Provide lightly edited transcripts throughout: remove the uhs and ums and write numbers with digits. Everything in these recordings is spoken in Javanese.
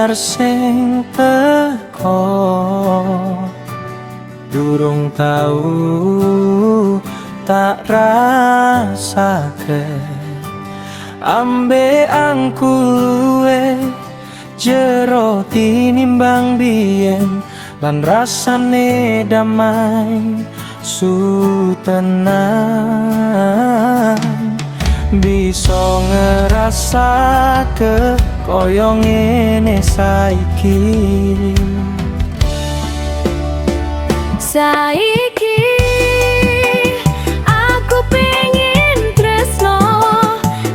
Anyar sing teko durung tau tak rasake. Ambekanku luwih jero tinimbang biyen lan rasane damai su tenang. Bisa ngerasake kaya ngene saiki. Saiki aku pengen tresno,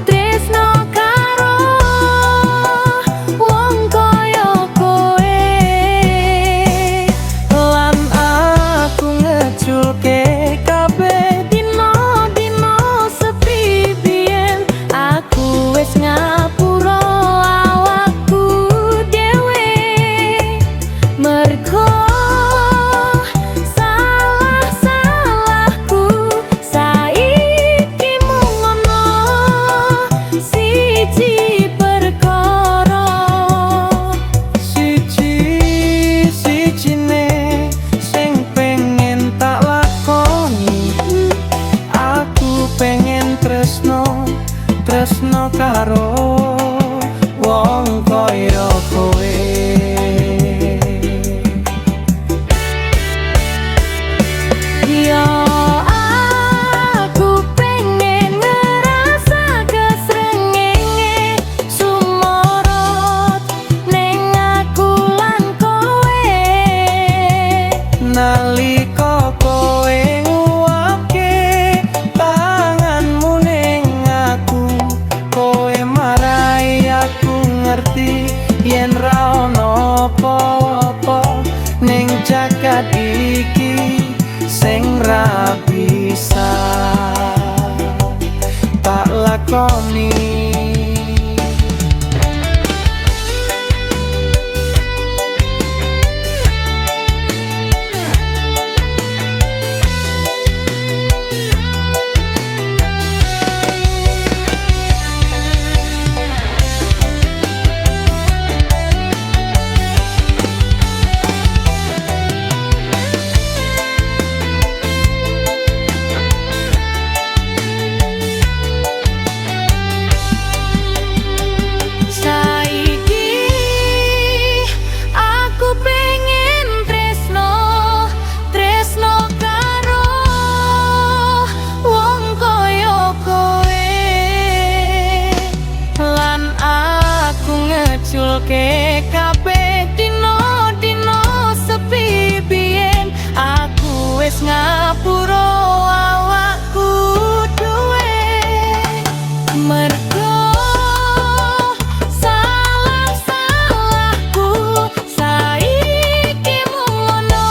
tresno karo wong kaya kowe. Lan aku ngeculke kabeh dino-dino sepi biyen. Aku wis ngapura awakku dhewe mergo salah-salahku. Saiki mung ono siji perkara. Siji sijine sing pengen tak lakoni. Aku pengen tresno, tresno karo wong kaya kowe. Yo aku pengen ngerasake srengenge sumorot ning aku lan kowe. Nalika kowe nguapke tanganmu ning aku, kowe marai aku ngerti yen ra ono apa-apa ning jagat iki sing ra bisa tak lakoni. Saiki aku pengen tresno, tresno karo wong kaya kowe. Lan aku ngeculke kabeh dino-dino sepi biyen. Aku wis ngapura awakku dhewe mergo salah-salahku. Saiki mung ono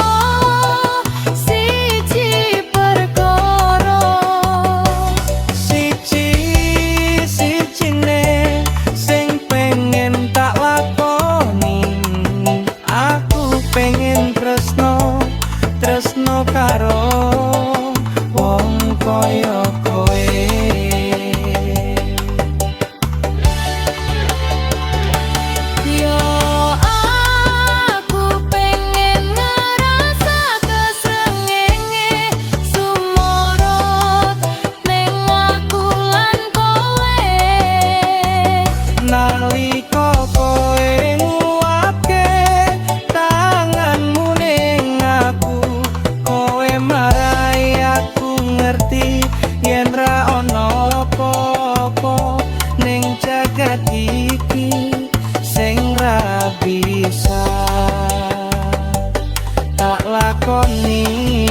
siji perkara. Siji sijine sing pengen tak lakoni. Aku pengen tresno, tresno karo wong kaya kowe. Yo aku pengen ngerasake srengenge sumorot ning aku lan kowe. Nalika kowe nguapke tanganmu ning aku, kowe marai aku ngerti yen ra ono apa-apa ning jagat iki sing ra bisa tak lakoni.